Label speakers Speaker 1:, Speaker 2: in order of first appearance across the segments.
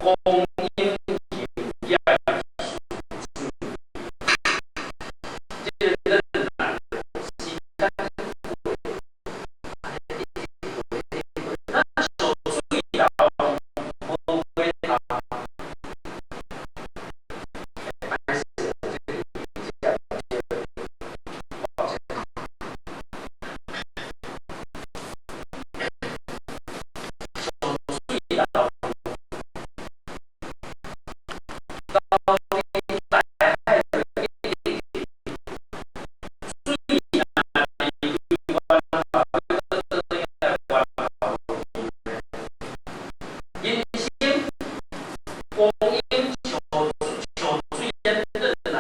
Speaker 1: 光陰像鹽似水，這个忍耐時間一過，按呢一直過，一直過，咱像水流無回頭。歹勢，這個這個抱歉。像水流流佇大海內一直水若離開源頭，欲閣轉來源頭去。人生光陰像像水按呢轉來，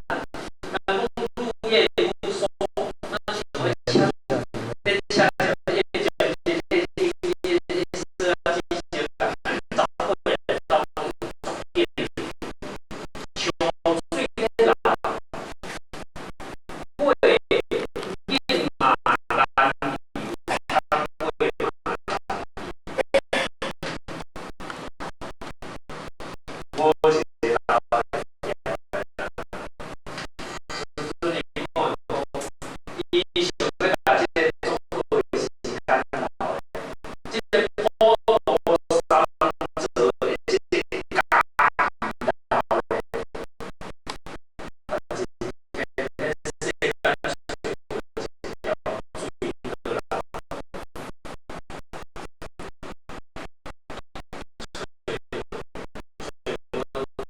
Speaker 1: 人講日月如梭，咱像咧車，咧車一接一一一走過來走去，像水咧流，過癮嘛難留，工課嘛難無一个流會時陣伊講講，伊想欲共這個足好的時間留的，這個普渡三座的這個家己留的，但是偏偏世間找無一條水過來，找無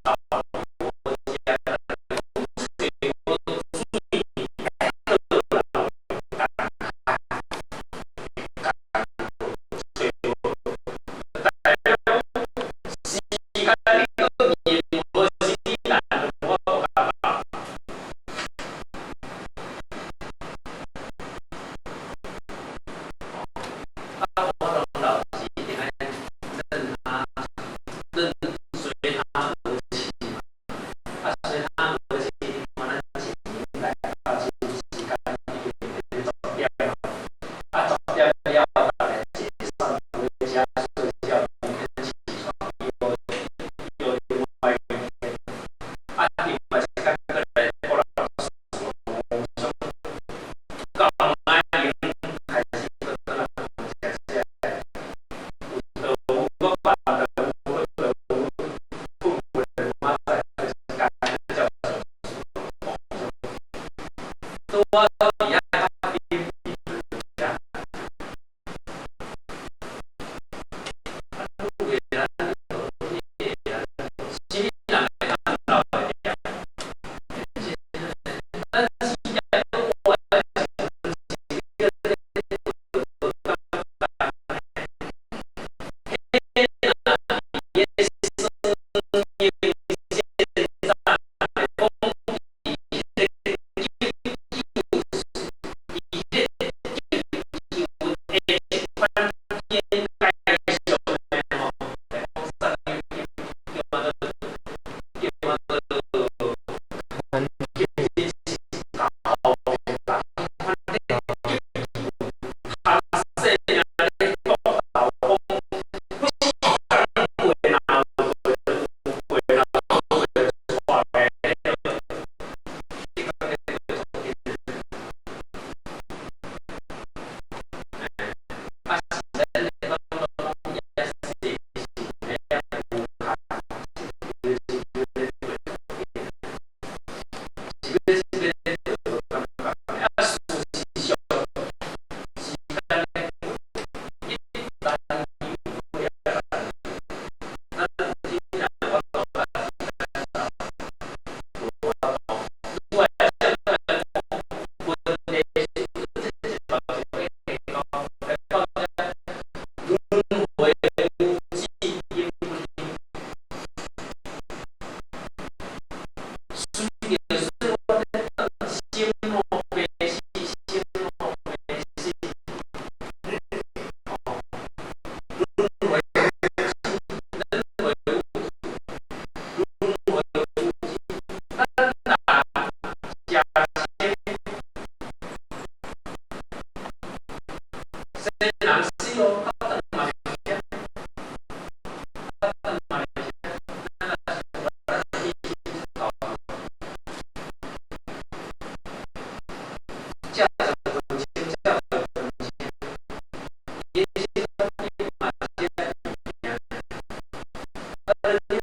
Speaker 1: 啊，你